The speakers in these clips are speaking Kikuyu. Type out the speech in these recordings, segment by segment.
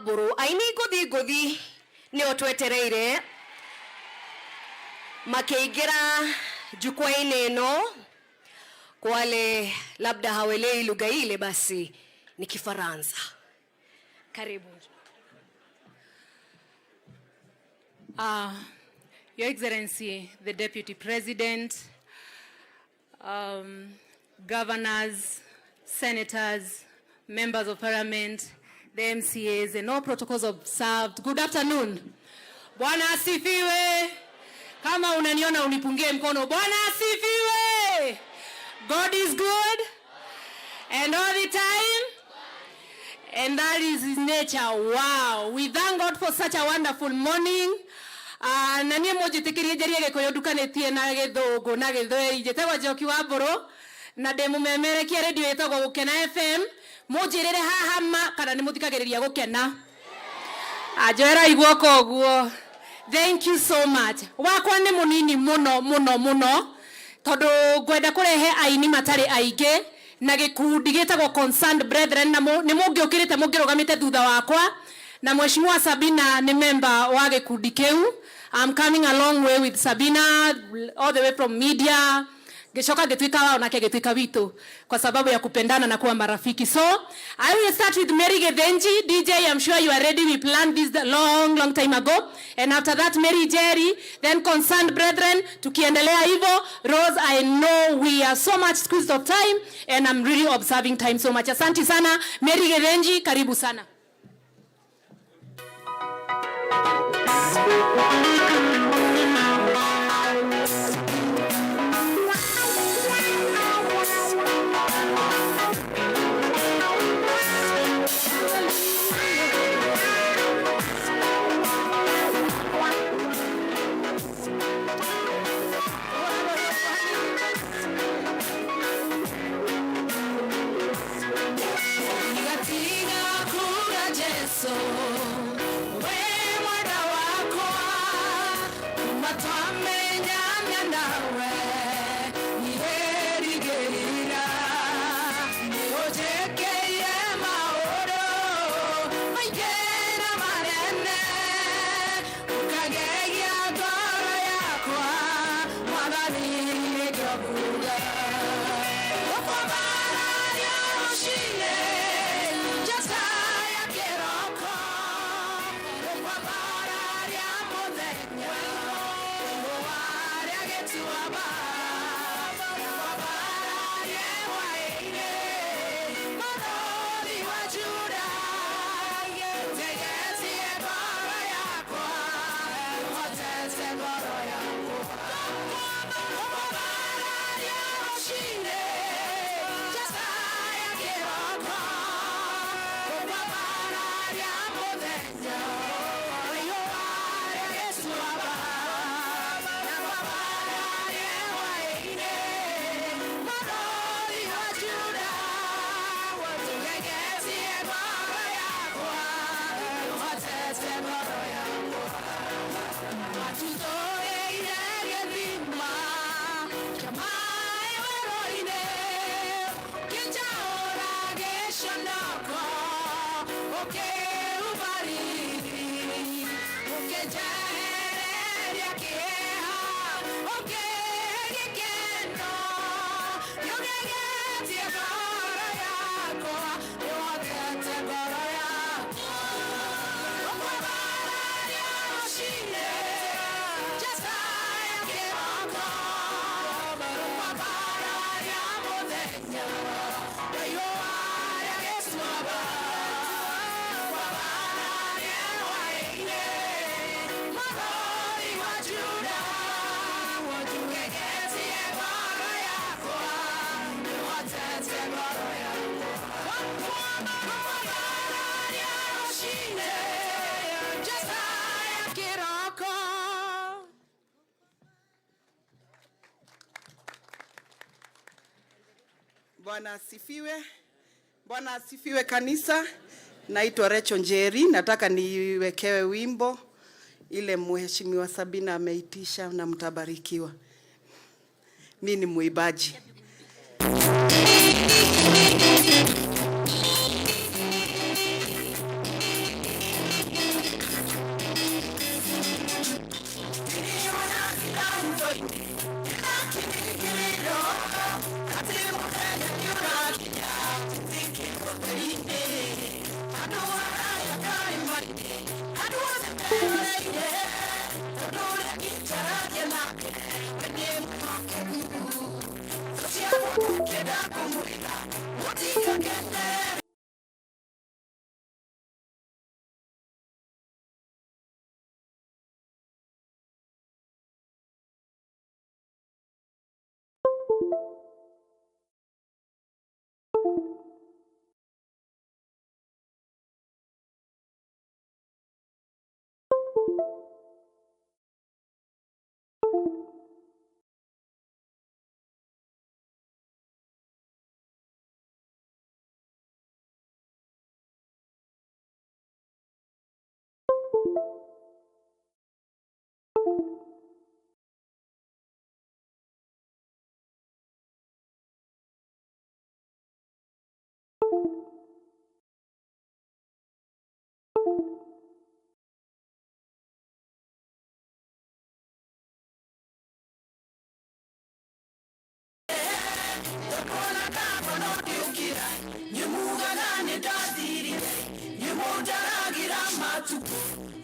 Mbũrũ. Aini ngũthi ngũthi nĩo twetereire makĩingĩra jukwaa-inĩ ĩno. Kwa wale labda hawaelewi lugha ile, basi ni Kifaransa. Karibu. Your Excellency, the Deputy President, governors, senators, members of parliament, the MCAs, and all protocols observed. Good afternoon. Bwana asifiwe. Kama unaniona unipungie mkono. Bwana asifiwe. God is good and all the time. And that is his nature. Wow. We thank God for such a wonderful morning. Na niĩ mũnjĩtĩkĩrie njarie Gĩkũyũ ndukanĩtie na Gĩthũngũ na Gĩthweri. Njĩtagwo Njoki wa Mbũrũ na ndĩ mũmemerekia radio ĩtagwo Gũkena FM. Mũnjĩrĩre haha ma kana nĩ mũthikagĩrĩria Gũkena. Anjoerai guoko ũguo. Thank you so much. Wakwa nĩ mũnini mũno mũno mũno tondũ ngwenda kũrehe aini matarĩ aingĩ na gĩkundi gĩtagwo Concerned Brethren, na nĩ mũngĩũkĩrĩte mũngĩrũgamĩte thutha wakwa, na Mheshimiwa Sabina nĩ member wa gĩkundi kĩu. I'm coming a long way with Sabina all the way from media, ngĩcoka ngĩtuĩka wao nake agĩtuĩka witũ kwa sababu ya kupendana na kuwa marafiki. So I will start with Mary Gethenji. DJ, I'm sure you are ready. We planned this long, long time ago. And after that, Mary Jerry, then Concerned Brethren, tukiendelea hivyo. Rose, I know we are so much squeezed of time and I'm really observing time so much. Asante sana. Mary Gethenji, karibu sana. Ndigatiga kuga Jesu we mwana wakwa, kuma twamenyana nawe nirerigĩrĩra, nĩũnjĩkĩire maũndũ maingĩ na manene, ũkagegia ngoro yakwa, Mwathani nĩkĩo nguga. Ũkwambararia rũcinĩ njata ya kĩroko, ũkwambararia mũthenya riũa rĩa gĩtuamba, ũkwambararia hwaĩ-inĩ mũrũthi wa Juda, tegetie ngoro yakwa, ũhotete ngoro yakwa. Ũkwambararia rũcinĩ njata ya kĩroko, ũkwambararia mũthenya riũa rĩa gĩtuamba, ũkwambararia hwaĩ-inĩ mũrũthi wa Juda, tũgegetie ngoro yakwa, ũhotete ngoro yakwa. Watutũrĩire gĩthima kĩa maĩ werũ-inĩ, kĩnjaũra gĩconoko, ũkĩũmba riri, ũkĩnjehereria kĩeha, ũkĩhe gĩkeno, nĩũgegetie ngoro yakwa, nĩũhotete ngoro yakwa. Ũkwambararia rũcinĩ njata ya kĩroko, ũkwambararia mũthenya riũa rĩa gĩtuamba, ũkwambararia hwaĩ-inĩ mũrũthi wa Juda, tũgegetie ngoro yakwa, nĩũhotete ngoro yakwa. Ũkwambararia rũcinĩ njata ya kĩroko. Bwana asifiwe. Bwana asifiwe kanisa. Naitwa Rachel Njeri, nataka niwekewe wimbo ile Mheshimiwa Sabina ameitisha na mtabarikiwa. Mi ni muibaji.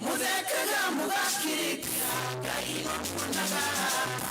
Muthekega mugakirika Ngai no muonaga.